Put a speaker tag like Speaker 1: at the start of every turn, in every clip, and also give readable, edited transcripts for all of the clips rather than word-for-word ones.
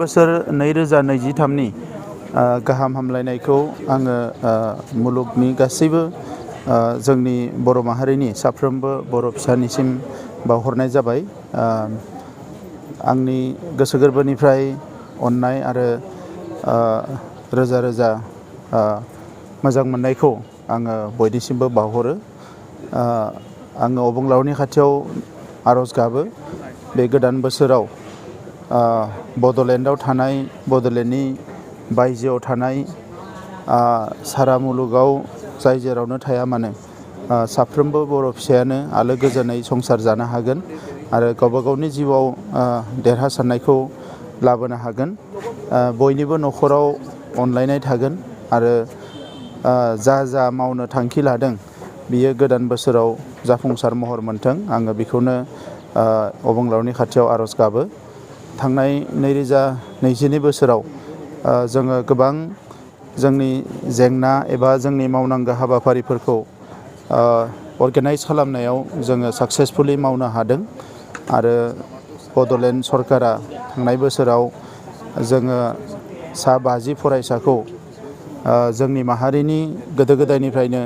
Speaker 1: बोसोर 2023 गाहाम हामलायनायखौ आङो मुलुगनि गासैबो जोंनि बर' माहारिनि साफ्रोमबो बर' फिसानिसिम बावहरनाय जाबाय। आंनि गोसो गोरबोनिफ्राय अननाय आरो रोजा रोजा मोजां मोननायखौ आङो बयनिसिमबो बावहरो। आङो अबंलावरिनि खाथियाव आर'ज गाबो बे गोदान बोसोराव बड'लेण्डआव थानाय, बड'लेण्डनि बायजोआव थानाय सारा मुलुगाव जाय जेरावनो थाया मानो साफ्रोमबो बर' फिसायानो आलो गोजोनै संसार जानो हागोन आरो गावबा गावनि जिउआव देरहासारनायखौ लाबोनो हागोन। बयनिबो न'खराव अनलायनाय थागोन आरो जा मावनो थांखि लादों बियो गोदान बोसोराव जाफुंसार महर मोनथों। आङो बेखौनो अबंलावरिनि खाथियाव आर'ज गाबो। थांनाय 2022 बोसोराव जोङो गोबां जोंनि जेंना एबा जोंनि मावनांगौ हाबाफारिफोरखौ अर्गेनाइज खालामनायाव जोङो साक्सेसफुलि मावनो हादों आरो बड'लेण्ड सरकारा थांनाय बोसोराव जोङो सा 50 फरायसाखौ जोंनि माहारिनि गोदो गोदायनिफ्रायनो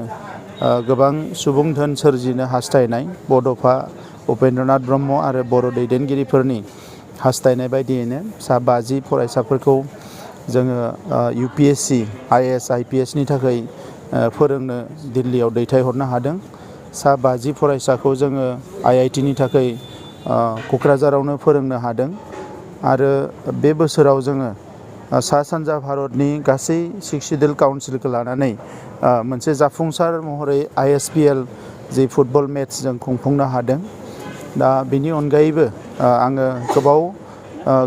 Speaker 1: गोबां सुबुं धोन सोरजिनो हास्थायनाय बड'फा उपेन्द्रनाथ ब्रह्म आरो बर' दैदेनगिरिफोरनि हास्थायनाय बायदियैनो सा 50 फरायसाफोरखौ जोङो UPSC, IAS, IPS नि थाखाय फोरोंनो दिल्लीयाव दैथायहरनो हादों। सा 50 फरायसाखौ जोङो IIT नि थाखाय क'क्राझारावनो फोरोंनो हादों आरो बे बोसोराव जोङो सा सानजा भारतनि गासै 6 सिडिउल काउन्सिलखौ लानानै मोनसे जाफुंसार महरै ISPL जि फुटबल मेट्च जों खुंफुंनो हादों। दा बेनि अनगायैबो आङो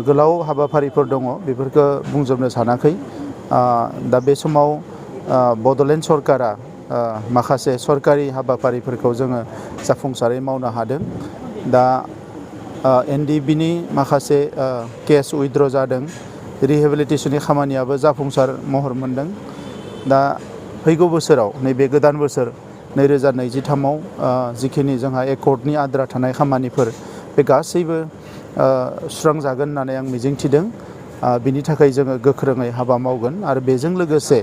Speaker 1: गोलाव हाबाफारिफोर दङ, बेफोरखौ बुंजोबनो सानाखै। दा बे समाव बड'लेण्ड सरकारा माखासे सरकारि हाबाफारिफोरखौ जोङो जाफुंसारै मावनो हादों। दा NDB नि माखासे केस उइथड्र जादों, रिहेबिलिटेसननि खामानियाबो जाफुंसार महर मोनदों। दा फैगौ बोसोराव नैबे गोदान बोसोर 2023 जिखिनि जोंहा एकर्डनि आद्रा थानाय खामानिफोर बे गासैबो सुस्रांजागोन होननानै आं मिजिंथिदों। बिनि थाखाय जोङो गोख्रोङै हाबा मावगोन आरो बेजों लोगोसे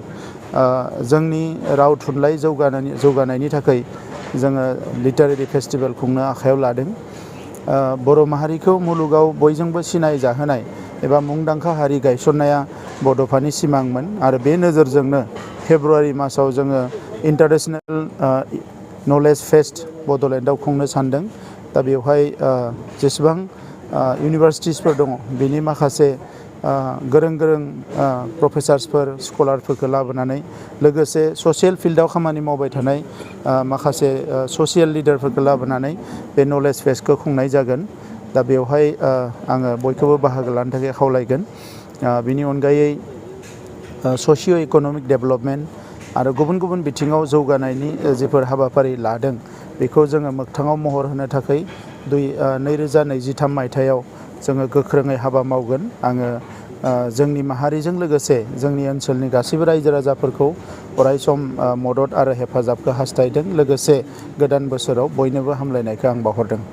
Speaker 1: जोंनि राव थुनलाइ जौगानायनि थाखाय जोङो लिटारेरि फेस्टिभेल खुंनो आखायाव लादों। बर' माहारिखौ मुलुगाव बयजोंबो सिनाय जाहोनाय एबा मुंदांखा हारि गायसननाया बड'फानि सिमांमोन आरो बे नोजोरजोंनो फेब्रुवारि मासाव जोङो इन्टारनेशनेल नलेज फेस्ट बड'लेण्डआव खुंनो सानदों। दा बेवहाय जेसेबां इउनिभारसिटिसफोर दङ बेनि माखासे गोरों प्रफेसार्सफोर, स्कलारफोरखौ लाबोनानै लोगोसे ससियेल फिल्डआव खामानि मावबाय थानाय माखासे ससियेल लिडारफोरखौ लाबोनानै बे नलेज फेस्टखौ खुंनाय जागोन। दा बेवहाय आङो बयखौबो बाहागो लानो थाखाय खावलायगोन। बिनि अनगायै ससिय' इक'नमिक डेभेलपमेन्ट आरो गुबुन बिथिङाव जौगानायनि जिफोर हाबाफारि लादों बेखौ जोङो मोगथाङाव महर होनो थाखाय 2023 मायथाइयाव जोङो गोख्रोङै हाबा मावगोन। आङो जोंनि माहारिजों लोगोसे जोंनि ओनसोलनि गासैबो रायजो राजाफोरखौ अरायसम मदद आरो हेफाजाबखौ हास्थायदों। लोगोसे गोदान बोसोराव बयनोबो हामलायनायखौ आं बावहरदों।